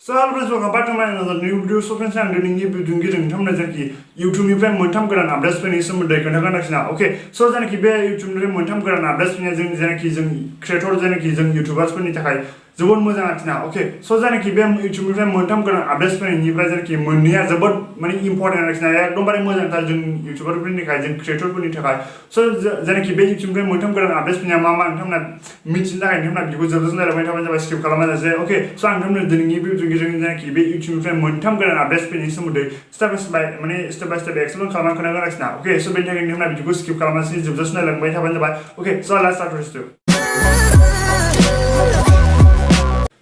So, friends, welcome back to my another new video. So, friends, I'm doing YouTube निफ्राय मोनथाम गोदान आपडेट्सफोरनि सोमोन्दै खोन्थागासिनो ना ओके सो जानाखि बे YouTube निफ्राय मोनथाम गोदान आपडेट्सफोरनि जों जानाखि जों क्रिएटर जानाखि जों यूट्यूबर्सफोरनि थाखाय जोबोद मोजां आरोना ओके सो जानाखि बे YouTube निफ्राय मोनथाम गोदान आपडेट्सफोरनिफ्राय जानाखि मोननैया जोबोद माने इम्पोर्टेन्ट आरोना एकदमबारे मोजांथार जों यूट्यूबरफोरनि थाखाय जों क्रिएटरफोरनि थाखाय सो जानाखि बे YouTube निफ्राय मोनथाम गोदान आपडेट्सफोरनिया मा नोंथांमोना मिथिनो थाखाय नोंथांमोना भिडिअखौ जोबजासिम नायलांबाय थाबानो जाबाय स्किप खालामाजासे ओके सो आं नोंथांनो दिनैनि भिडिअनि गेजेरजों जानाखि बे YouTube निफ्राय मोनथाम गोदान आपडेट्सफोरनि सोमोन्दै स्टेप बाय स्टेप एक्सप्लेन खालामना खोन्थागासिनो ना ओके सो बेनि थाखाय नोंथांमोना भिडिअखौ स्किप खालामालासे जोबजासिम नायलांबाय थाबानो जाबाय okay so let's start this video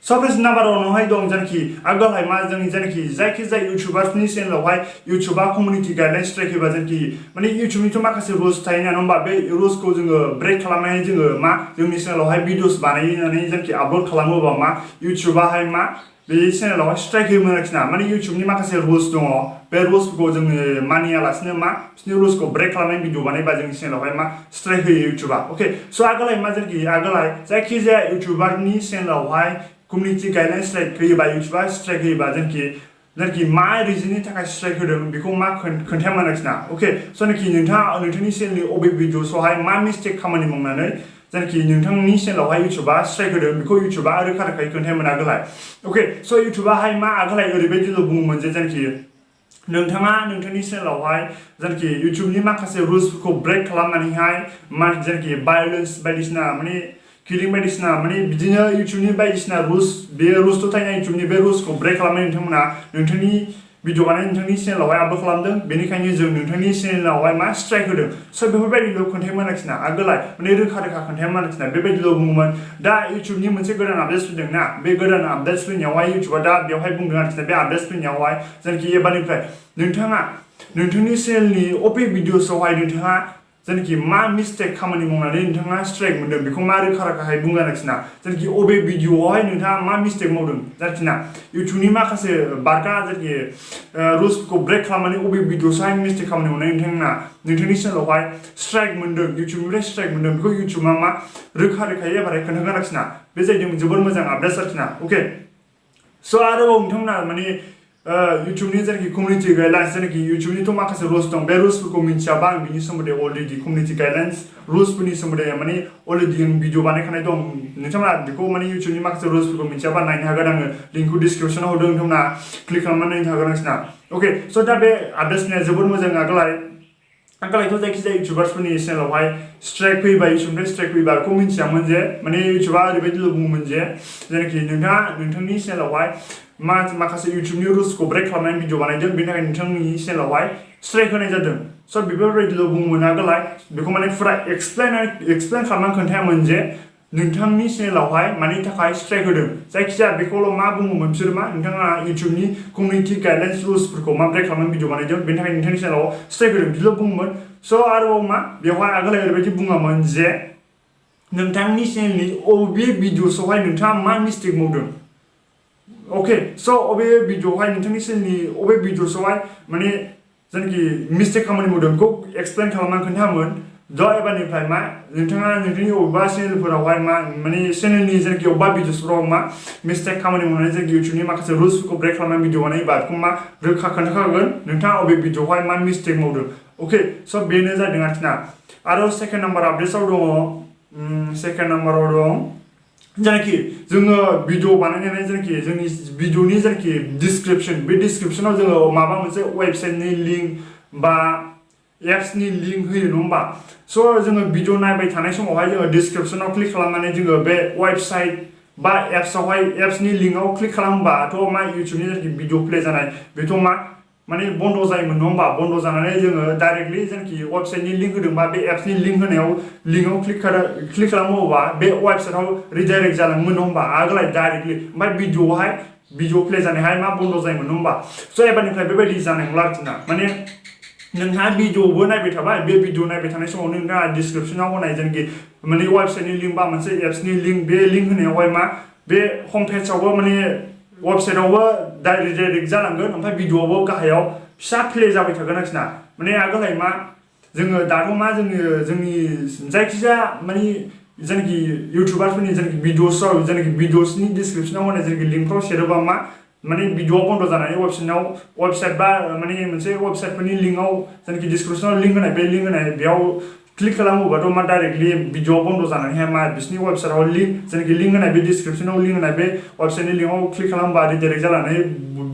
So, friends, number one, dong janaki agal hai ma jani janaki जायखि जाय यूट्यूबर्सनि चेनेलावहाय यूट्यूबा कम्युनिटि गाइडलाइन्स स्ट्राइक होबा जानकि माने यूट्यूबनि तो माखासे रुल्स थायो ना होमबा बे रुल्सखौ जोङो ब्रेक खालामनानै जोङो मा जोंनि चेनेलावहाय भिडिअस बानायनानै जानकि आपल'ड खालामोबा मा यूट्यूबाहाय मा बे चेनेलावहाय स्ट्राइक होयो आरोखिना माने यूट्यूबनि माखासे रुल्स दङ बे रुल्सफोरखौ जोङो मानियालासिनो मा बिसोरनि रुल्सखौ ब्रेक खालामनानै भिडिअ बानायबा जोंनि चेनेलावहाय मा स्ट्राइक होयो यूट्यूबा ओके सो आगोलहाय मा जानकि आगोलहाय जायखि जाया यूट्यूबारनि चेनेलावहाय कम्युनिटि गाइडलाइन्स स्ट्राइक होयोबा यूट्यूबा स्ट्राइक होयोबा जानकि मा रिजननि थाखाय स्ट्राइक होदों बेखौ मा खोन्थायामोन आरोखिना ओके सो नोंथांनि चेनेलनि अबे भिडिअसआवहाय मा मिस्टेक खामानि मावनानै जानकि नोंथांनि चेनेलावहाय यूट्यूबा स्ट्राइक होदों बेखौ यूट्यूबा रोखा रोखायै खोन्थायामोन आगोलहाय ओके सो यूट्यूबाहाय मा आगोलहाय ओरैबायदिल' बुङोमोन जे जानकि नोंथाङा नोंथांनि चेनेलावहाय जानकि यूट्यूबनि माखासे रुल्सफोरखौ ब्रेक खालामनानैहाय मा जानकि भायलेन्स बायदिसिना माने किलिं बायदिसिना माने बिदिनो यूट्यूबनि बायदिसिना रुल्स बे रुल्स तो थायो यूट्यूबनि बे रुल्सखौ ब्रेक खालामनानै नोंथांमोना नोंथांनि भिडिअ बानाय नोंथांनि चेनेलावहाय आपल'ड खालामदों बेनिखायनो जों नोंथांनि चेनेलावहाय मा स्ट्राइक होदों सो बेफोरबायदिल' खोन्थायोमोन आरोखिना आगोलहाय माने रोखा खोन्थायोमोन आरोखिना बेबायदिल' बुङोमोन दा यूट्यूबनि मोनसे गोदान आपडेट्स फैदों ना बे गोदान आपडेट्स फैनायावहाय यूट्यूबा दा बेवहाय बुंदों आरोखिना बे आपडेट्स फैनायावहाय जानकि एबारनिफ्राय नोंथाङा नोंथांनि चेनेलनि अबे भिडिअसआवहाय नोंथाङा जानकि मा मिस्टेक खामानि मावनानै नोंथाङा स्ट्राइक मोनदों बेखौ मा रोखा रोखायै बुङो आरोखिना जानकि अबे भिडिअआवहाय नोंथाङा मा मिस्टेक मावदों जानकिना यूट्यूबनि माखासे बारगा जानकि रुल्सफोरखौ ब्रेक खालामनानै अबे भिडिअआवहाय मिस्टेक खामानि मावनानै नोंथांनि चेनेलावहाय स्ट्राइक मोनदों यूट्यूबनिफ्राय स्ट्राइक मोनदों बेखौ यूट्यूबा मा रोखा रोखायै एबारहाय खोन्थागोन आरोखिना बे जाहैदों जोबोर मोजां आपडेट्स आरोखिना ओके सो आरोबाव नोंथांमोना माने यूट्यूबनि जानकि कम्युनिटि गाइडलाइन्स जानकि यूट्यूबनि तो माखासे रुल्स दं बे रुल्सफोरखौ मिथियाबा आं बिनि सोमोन्दै अलरेडि कम्युनिटि गाइडलाइन्स रुल्सफोरनि सोमोन्दै माने अलरेडि आं भिडिअ बानायखानाय दं नोंथांमोना बेखौ माने यूट्यूबनि माखासे रुल्सफोरखौ मिथियाबा नायनो हागोन आङो लिंकखौ डिसक्रिपसनाव होदों नोंथांमोना क्लिक खालामनानै नायनो हागोन आरोखिना ओके सो दा बे आपडेट्सनिया जोबोर मोजां आगोलहायथ' जायखिजाया यूट्यूबार्सफोरनि चेनेलावहाय स्ट्राइक फैयोबा यूट्यूबनिफ्राय स्ट्राइक फैयोबा बेखौ मिथियामोन जे माने यूट्यूबा ओरैबायदिल' बुङोमोन जे जानकि नोंथाङा नोंथांनि चेनेलावहाय माखासे यूट्यूबनि रुल्सखौ ब्रेक खालामनानै भिडिअ बानायदों बेनि थाखाय नोंथांनि चेनेलावहाय स्ट्राइक होनाय जादों स' बेफोरबायदिल' बुङोमोन आगोलहाय बेखौ माने फुरा एक्सप्लेन खालामनानै खोन्थायामोन जे नोंथांनि चेनेलावहाय मानि थाखाय स्ट्राइक होदों जायखिजाया बेखौल' मा बुङोमोन बिसोर मा नोंथाङा यूट्यूबनि कम्युनिटि गाइडलाइन्स रुल्सफोरखौ मा ब्रेक खालामनानै भिडिअ बानायदों बेनि थाखाय नोंथांनि चेनेलाव स्ट्राइक होदों बिदिल' बुङोमोन स' आरोबाव मा बेवहाय आगोलहाय ओरैबायदि बुङामोन जे नोंथांनि चेनेलनि अबे भिडिअसआवहाय नोंथाङा मा मिस्टेक मावदों ओके सो अबे भिडिअआवहाय नोंथांनि चेनेलनि अबे भिडिअसआवहाय माने जानकि मिस्टेक खामानि मावदों बेखौ एक्सप्लेन खालामनानै खोन्थायामोन द' एबारनिफ्राय मा नोंथाङा नोंथांनि अबेबा चेनेलफोरावहाय मा माने चेनेलनि जानकि अबेबा भिडिअसफोराव मा मिस्टेक खामानि मावनानै जानकि यूट्यूबनि माखासे रुल्सफोरखौ ब्रेक खालामनानै भिडिअ बानायोबा बेखौ मा रोखा खोन्थाखागोन नोंथाङा अबे भिडिअआवहाय मा मिस्टेक मावदों ओके स' बेनो जादों आरोखिना आरो सेकेन्ड नाम्बार आपडेट्सआव दं जानकि जोङो भिडिअ बानायनानै जानकि जोंनि भिडिअनि जानकि डिसक्रिपसन बे डिसक्रिपसनाव जोङो माबा मोनसे वेबसाइटनि लिंक बा एप्सनि लिंक होयो नङा होमबा स' जोङो भिडिअ नायबाय थानाय समावहाय जोङो डिसक्रिपसनाव क्लिक खालामनानै जोङो बे वेबसाइट बा एप्सनि लिंकआव क्लिक खालामबाथ' मा यूट्यूबनि जानकि भिडिअ प्ले जानाय बेथ' माने बन्द जायोमोन नङा होमबा बन्द जानानै जोङो डाइरेक्टलि जानकि वेबसाइटनि लिंक होदोंबा बे एप्सनि लिंक होनायाव लिंकआव क्लिक खालामोबा बे वेबसाइटआव रिडाइरेक्ट जालाङोमोन नङा होमबा आगोलहाय डाइरेक्टलि ओमफ्राय भिडिअ प्ले जानायहाय मा बन्द जायोमोन नङा होमबा स' एबारनिफ्राय बेबायदि जानाय नंला आरोखिना माने नोंहा भिडिअबो नायबाय थाबाय बे भिडिअ नायबाय थानाय समाव नोंथाङा डिसक्रिपसनाव होनाय जानकि माने वेबसाइटनि लिंक बा मोनसे एप्सनि लिंक बे लिंक होनायावहाय मा बे हम पेजआवबो माने वेबसाइटआवबो डाइरेक्ट जालांगोन ओमफ्राय भिडिअआवबो गाहायाव फिसा प्ले जाबाय थागोन आरोखिना माने आगोलहाय मा जोङो दाथ' मा जोंनि जायखिजाया माने जानकि यूट्यूबारफोरनि जानकि भिडिअसआव जानकि भिडिअसनि डिसक्रिपसनाव होनाय जानकि लिंकफ्राव सेरोबा मा माने भिडिअ बन्द जानानै वेबसाइट बा माने मोनसे वेबसाइटफोरनि लिंकआव जेनाखि डिसक्रिपसनाव लिंक होनाय बे लिंक होनाय बेयाव क्लिक खालामोबाथ' मा डाइरेक्टलि भिडिअ बन्द जानानैहाय मा बिसिनि वेबसाइटआव जेनाखि लिंक होनाय बे डिसक्रिपसनाव लिंक होनाय बे वेबसाइटनि लिंकआव क्लिक खालामबा रिडाइरेक्ट जानानै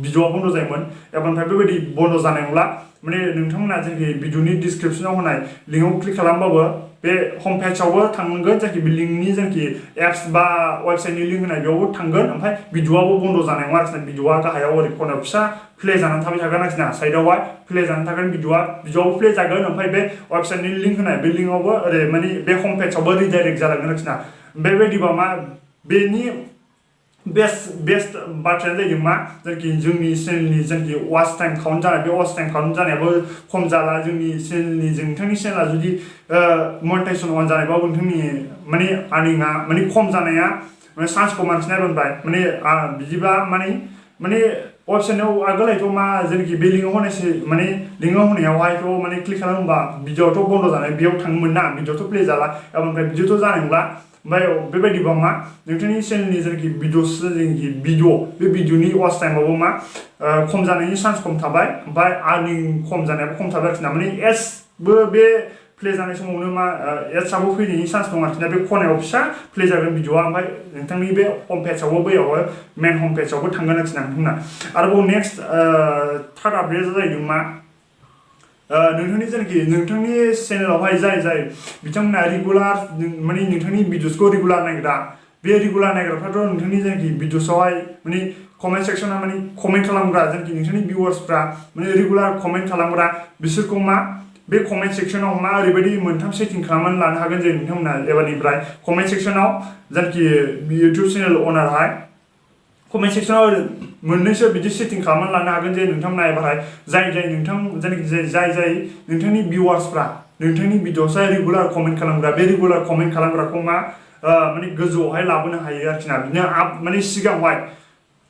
भिडिअ बन्द जायोमोन एबारनिफ्राय बेबायदि बन्द जानाय नंला माने नोंथांमोना जेनाखि भिडिअनि डिसक्रिपसनाव होनाय लिंकआव क्लिक खालामबाबो बे हम पेजआवबो थांगोन जेनाखि बे लिंकनि जेनाखि एप्स बा वेबसाइटनि लिंक होनाय बेयावबो थांगोन ओमफ्राय भिडिअआबो बन्द जानाय नङा आरोखि भिडिअआ गाहायाव ओरै खनायाव फिसा प्ले जानानै थाबाय थागोन आरोखि ना साइडआवहाय प्ले जानानै थागोन भिडिअआबो प्ले जागोन ओमफ्राय बे वेबसाइटनि लिंक होनाय बे लिंकआवबो ओरै माने बे हम पेजआवबो रिडाइरेक्ट जालांगोन आरोखि ना बेबायदिबा मा बेनि बेस्ट बाथ्रायानो जाहैदों मा जेनाखि जोंनि चेनेलनि जेनाखि वाच टाइम काउन्ट जानाय बे वाच टाइम काउन्ट जानायाबो खम जाला जोंनि चेनेलनि नोंथांनि चेनेला जुदि मनेटाइजेसन अन जानायबा नोंथांनि माने आर्निंआ माने खम जानाया माने चान्सखौ मानसिना मोनबाय माने बिदिबा माने वेबसाइटआव आगोलहायथ' मा जेनाखि बे लिंकआव होनायसै माने लिंकआव होनायावहायथ' माने क्लिक खालामोबा भिडिअआथ' बन्द जानाय बेयाव थाङोमोन ना भिडिअआथ' प्ले जाला ओमफ्राय बिदिथ' जानाय नंला ओमफ्राय बेबायदिबा मा नोंथांनि चेनेलनि जेनाखि भिडिअ बे भिडिअनि वाच टाइमावबो मा खम जानायनि चान्स खम थाबाय ओमफ्राय आर्निं खम जानायाबो खम थाबाय आरोखि ना माने एड्सबो बे प्ले जानाय समावनो मा एड्सआबो फैनायनि चान्स दं आरोखि ना बे खनायाव फिसा प्ले जागोन भिडिअआ ओमफ्राय नोंथांनि बे हम पेजआवबो बैयावहाय मेन हम पेजआवबो थांगोन आरोखि ना नोंथांना आरोबाव नेक्स्ट थार्ड आपडेटआ जाहैदों मा नोंथांनि जेनाखि नोंथांनि चेनेलावहाय जाय बिथांमोना रेगुलार माने नोंथांनि भिडिअसखौ रेगुलार नायग्रा बे रेगुलार नायग्राफ्राथ' नोंथांनि जेनाखि भिडिअसआवहाय माने कमेन्ट सेक्सना माने कमेन्ट खालामग्रा जेनाखि नोंथांनि भिउवार्सफ्रा माने रेगुलार कमेन्ट खालामग्रा बिसोरखौ मा बे कमेन्ट सेक्सनाव मा ओरैबायदि मोनथाम सेटिं खालामनानै लानो हागोन जे नोंथांमोना एबारनिफ्राय कमेन्ट सेक्सनाव जेनाखि इउटुब चेनेल अनारहाय कमेन्ट सेक्सनाव मोननैसो बिदि सेटिं खालामनानै लानो हागोन जे नोंथांमोना एबारहाय जाय नोंथांनि भिउवार्सफ्रा नोंथांनि भिडिअआवहाय रेगुलार कमेन्ट खालामग्रा बे रेगुलार कमेन्ट खालामग्राखौ मा माने गोजौआवहाय लाबोनो हायो आरोखि ना बिदिनो माने सिगाङावहाय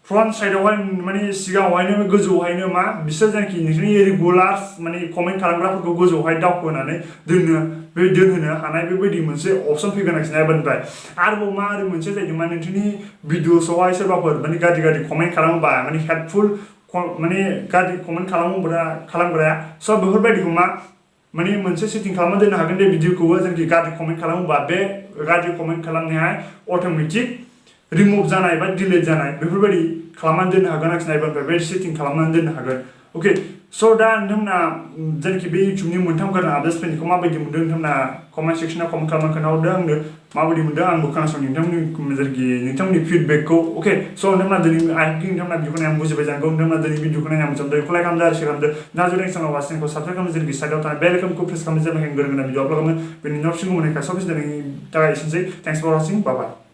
फ्रन्ट साइडआवहाय माने सिगाङावहायनो गोजौआवहायनो मा बिसोर जेनाखि नोंसोरनि रेगुलार माने कमेन्ट खालामग्राफोरखौ गोजौआवहाय दावखोनानै दोनहोनो हानाय बेबायदि मोनसे अपसन फैगोन आरोखि ना एबारनिफ्राय आरोबाव मा आरो मोनसे जाहैदों मा नोंथांनि भिडिअसआवहाय सोरबाफोर माने गाज्रि कमेन्ट खालामोबा माने हेटफुल माने गाज्रि कमेन्ट खालामग्राया सब बेफोरबायदिखौ मा माने मोनसे सेटिं खालामना दोननो हागोन बे भिडिअखौबो जेनाखि गाज्रि कमेन्ट खालामोबा बे गाज्रि कमेन्ट खालामनाया अट'मेटिक रिमुभ जानाय बा डिलिट जानाय बेफोरबायदि खालामनानै दोननो हागोन आरोखि ना एबारनिफ्राय बे सेटिं खालामनानै दोननो हागोन अके स' दा नोंथांमोना जेनाखि बे इउटुबनि मोनथाम गोदान आपडेट्स फैनायखौ माबायदि मोनदों नोंथांमोना कमेन्ट सेक्सनाव कमेन्ट खालामनानै खोन्थाहरदो आंनो माबायदि मोनदों आंबो खोनासंनो नोंथांमोननि फिडबेकखौ अके स' नोंथांमोना दिनै नोंथांमोना भिडिअखौ नायनानै बुजिबाय जानांगौ नोंथांमोना दिनै भिडिअखौ नायनानै मोजां मोनदों लाइक खालामदो आरो शेयार खालामदो ना जुदि चेनेलाव वाचिंखौ साबस्क्राइब खालामदो जेनाखि साइडआव थानाय बेल आइकनखौ प्रेस खालामदो जेब्ला गोदान भिडिअ आपल'ड खालामो बेनि नटिफिकेसनखौ मोननायखाय सब बिसोरनि थाखाय एसेनोसै थेंक्स फर वाचिं बाय बाय